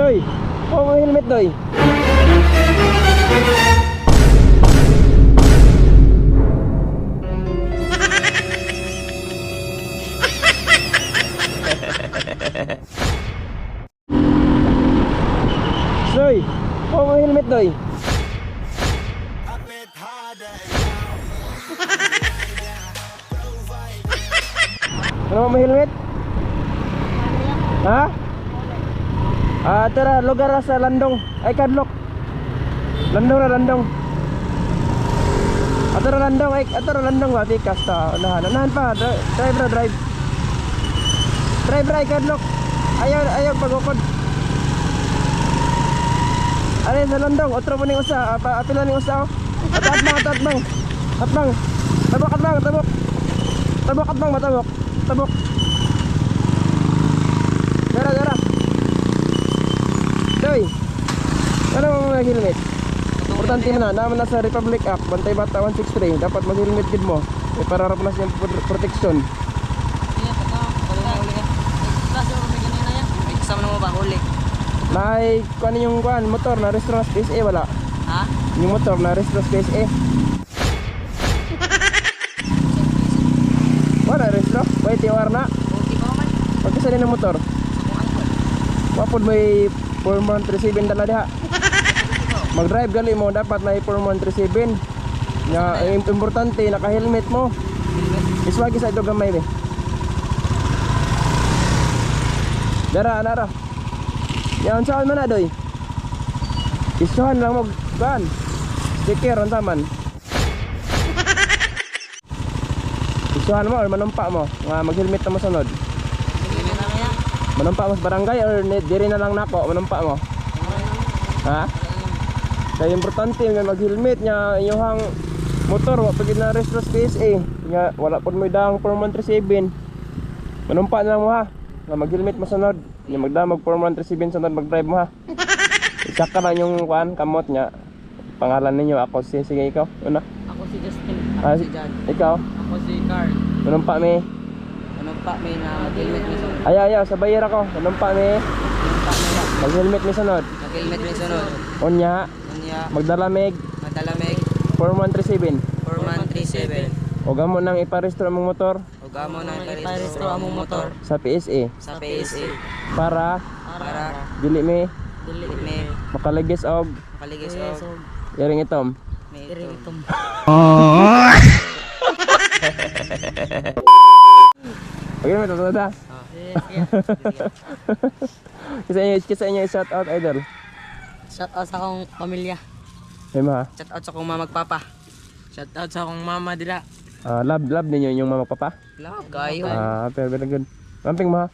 Doy, oh, may helmet, Doy. Doy, oh, may helmet, Doy. Ano, may helmet? Ha? Ah, tara, lugar ra sa Landong. Ay, Kadlok. Landong na, Landong. Atara Landong, ay, atara Landong, ati kasta. Unahan, unahan pa. Drive ra, drive. Drive ra, ay, Kadlok. Ayaw, ayaw, pagukod. Ano sa Landong, otro po ning usa, pa, apila ning usa. Oh. At atbang, at atbang. Atbang. Tabok, atbang, tabok. Tabok, atbang, matabok. Tabok. Dara, dara. Doy. Ano mo mga helmet? Importante na, naman na sa Republic Act, Bantay Bata 163, dapat mag-helmet gid mo. Eh, para ra pala siyang protection. Kasama na mo ba huli? Naay, kuan yung kuan, motor na restro space A wala. Ha? Yung motor na restro space A. Wala restro, wait TOR na. Okay pa man. Pagkasa din ang motor. Wapod may 4137 dala diha. Mag-drive gali mo dapat na 4137. Nga ang importante naka-helmet mo. Iswagi sa ito gamay be. Dara anara. Yan saan man na doy? Isuhan lang mo kan. Sticker unsa man. Isuhan mo or manumpa mo nga mag-helmet na mo sunod. Helmet na kaya? Manumpa mo sa barangay or diri na lang nako manumpa mo. Ha? Kaya importante nga mag-helmet nya inyong motor wa pagid na restro space eh. Nya wala pud mo dang 4137. Manumpa na lang mo ha. Nga mag-helmet mo sunod. Nya magdamag 4137 sunod mag-drive mo ha. Isa ka lang yung kuan kamot nya. Pangalan ninyo ako si sige ikaw. Una. Ako si Justin. Ako Ah, si John. Ikaw. Ako si Carl. Manumpa mi. Anong pa may na mag-helmet may sunod? Ayaw ayaw sa bayera ko. Manumpa mi. Anong pa may na Mag-helmet mi sunod. mag-helmet may sunod? Unya Unya, magdala mig madalamig 4137. 4137. O gamo nang iparehistro among motor Ug amo nang iparehistro among motor sa PSA sa PSA para para dili mi dili mi makaligis og makaligis og iring itom. may itom. Okay mo to da. Kasi inyo shout out idol. Shout out sa akong pamilya. Ay ma. Shout out sa akong mama magpapa. Shout out sa akong mama dila. Ah, love love ninyo inyong mama papa. Love kayo. Ah, pero very good. Mamping ma.